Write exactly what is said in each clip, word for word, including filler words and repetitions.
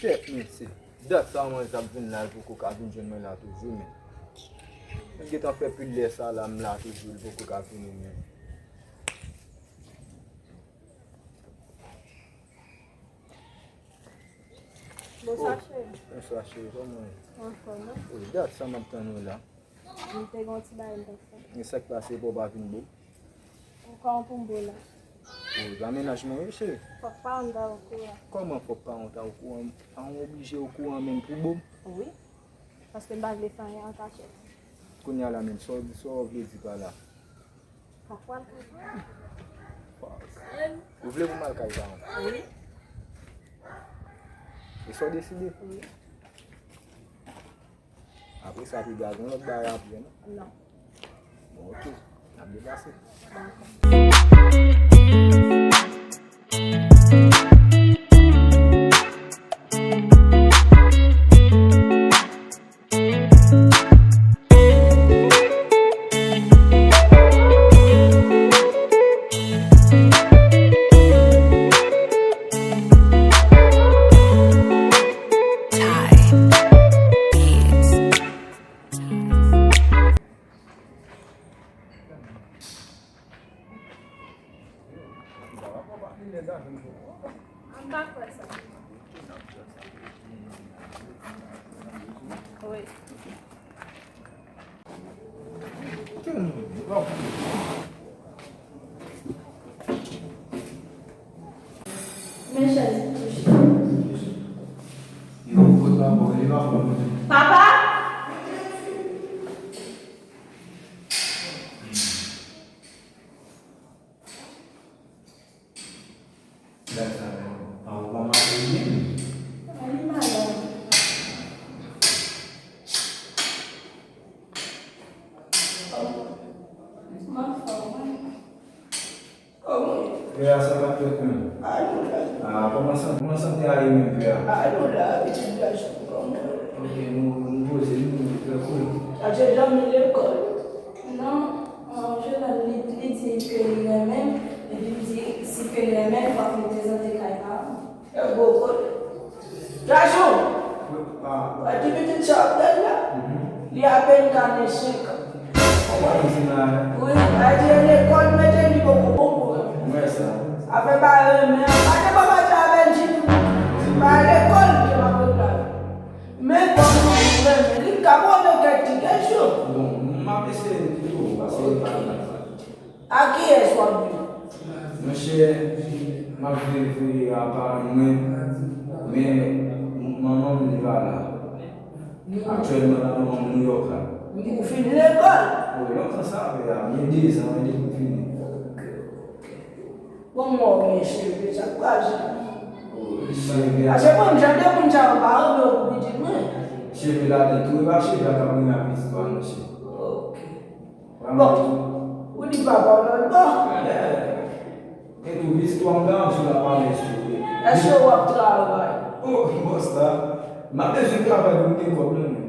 Kèt, men se dat sa mwen ap vin la, l poko ka vin jwenn mwen la toujou, men. Mwen gentan fè pil lè sa la, m la toujou, l poko ka vini, men. Bonswa, cheri. Bonswa, cheri, kòman w ye? Anfòm, wi. Wi, dat sa m ap tann ou la. M te gen yon ti bagay m t ap fè. Men sa k pase pou w pa vin bo? Ou kwè pou m bo la? Ou pa mennaj mwen, wi, cheri. Fòk paran m ta okouran. Kòman fòk paran w ta okouran? Paran w oblije okouran menm pou bo m? Wi. Paske m pa vle fè anyen an kachèt. Kounye a la menm, sa w, sa w vle di pa la? Fòk pral kay paran m. Fòk. Ou vle pou m al kay paran m? Wi. E sa w deside? Wi. Apre sa, piga gen lòt bagay apre, non? Non. Bon, oke. N ap deplase. Dakò. Men chèz. Papa! Gad sa menm. Pa ou pa mache li menm? Li malad. M anfòm, wi. Kòman w ye? Frè a, sa k ap fèt menm? A, nou la. A, kòman san-, kòman sante a ye menm, frè a? A, nou la, pitit gason, kòman w ye? Ok, nou, nou poze, nou, nou trankil. A, se janm lekòl? Non, an, Jodan, li, li di ke li renmen m, epi li di si ke li renmen m, fòk li prezante kay paran m. E gwo kote. Gason! Wè ti pitit sa w ap gad la? Li apèn ka gen senk an. Wi, a di e lekòl mete li poko bon pou. Afè pa renmen an. Pa te papa sa avèti nou. Se pa lekòl ke m ap reklame. Men kòm nou renmen li, m ka poze kèk ti kesyon. Bon, m ap eseye pito, paske li pa nan sa. A kiyès w ap viv? Monchè, m ap viv, e, a paran mwen, men manman m li pa la. Aktyèlman la, manman m Nouyòk la. Ou fin lekòl? Wi, lontan sa, frè a, gen dezan depi m fini. Bon, mwen gen cheve, sa kraze. Cheve a. Paske bon, jan de moun sa yo pa renmen w pou pitit mwen. Cheve ladan tou, e pa cheve a k ap renmen ak pitit ou a, monchè. Ok. Bon, ou di papa w lòt bò. Epi, istwa m ta anvi la pale sou li. Èske w ap travay? O, bòs la, m ap bezwen travay pou m gen kòb la, men.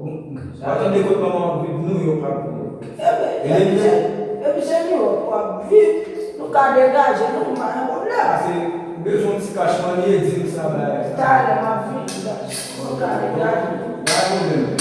W a tande kot manman ap viv, Nouyòk ap viv. Ebyen, epi se, epi se Nouyòk w ap viv, nou ka degaje nou, pa gen pwoblèm. Paske m bezwen yon ti kach, man, li di m sa, bagay sa. Talè m ap vini, nou ka degaje nou. Pa gen pwoblèm.